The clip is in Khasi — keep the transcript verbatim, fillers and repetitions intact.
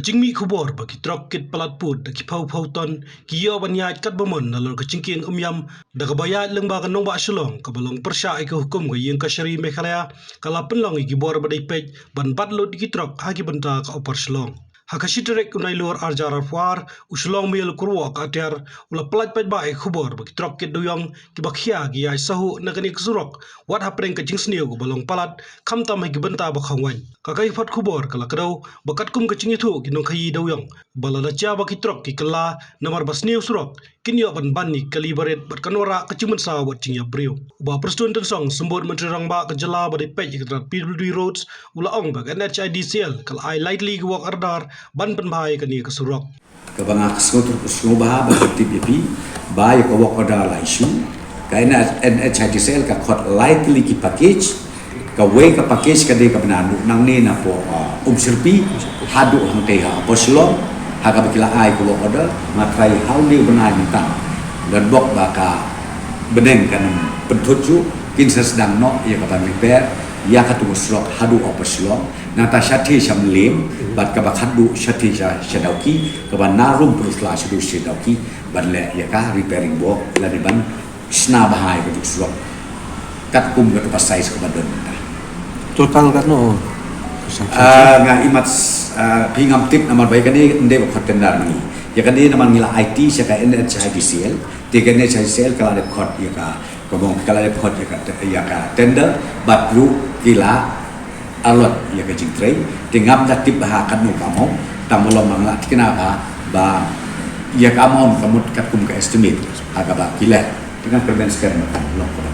Jingmih khubor ba ki trok kit palat pud da ki phew phew ton ki ïoh ban ïaid katba mon nalor ka jingkieng ym ïam da kaba ïaid lyngba ka nongbah Shillong kaba long pyrshah ïa ka hukum ka ïing kashari Meghalaya ka la pynlong ïa ki bor ba dei peit ban bat lut ïa ki trok ha ki bynta ka Upper Shillong. Ha ka shi tarik u Nailur arhajar arphew ar, u Shillong Mail u kyrwoh ka atiar u la pyllait paidbah ïa ka khubor ba ki trok kit dewïong kiba khia ki ïaid sahuh na kane ka surok wat hapdeng ka jingsniew kaba long palat, khamtam ha ki bynta ba khongwaiñ. Ka kaiphod khubor ka la kdew ba katkum ka jingïathuh ki nongkhaïi dewïong ba lada jia ba ki trok ki kylla namar ba sniew surok, kin ïoh ban ban ïa ka kali barit bad kan wanrah ka jingmynsaw bad jingïap briew. U Bah Prestone Tynsong, Symbud Myntri Rangbah ka jylla ba dei peit ïa ka tnat P W D Roads, u la ong ba ka N H I D C L ka la ai lai tylli ki work order ban pynbha ïa kane ka surok. Kaba nga sngewthuh, sngewbha ban tip ïa phi ba ïa ka work order la issue. Ka N H I D C L ka khot lai tylli ki package. Kawei ka package ka dei kaba naduh nangne napoh, ah, Umshyrpi haduh hangtei ha Upper Shillong. Ha kaba ki la ai ka work order, nga tharai ha une u bnai mynta, lada bok ba ka bneng kan ym pynthut shuh, kin sa sdang noh ïa ka ban repair ïa katei ka surok haduh Upper Shillong. Nangta shatei sha Mylliem bad kaba khatduh shatei sha, sha Dawki, kaba na Rumpyrshah shaduh sha Dawki, ban leh ïa ka repairing work lane ban shna bha ïa katei ka surok katkum katei ka size kaba don mynta. To tang katno? Ah, nga imat, ah, phi ngam tip namar ba ïa kane ym dei ba khot tender ma ngi. Ïa kane namar ngi la aiti sha ka N H I D C L, te ka N H I D C L ka la dep khot ïa ka, ka bong ka la dep khot ïa ka te-, ïa ka tender, bad ruh ki la allot ïa ka jingtrei, te ngam da tip bha katno ka amount, tang ba long ba nga la thikna bha ba ïa ka amount ka mut katkum ka estimate ha kaba ki leh. Te ngan kyrmen skhem ba kan long kaba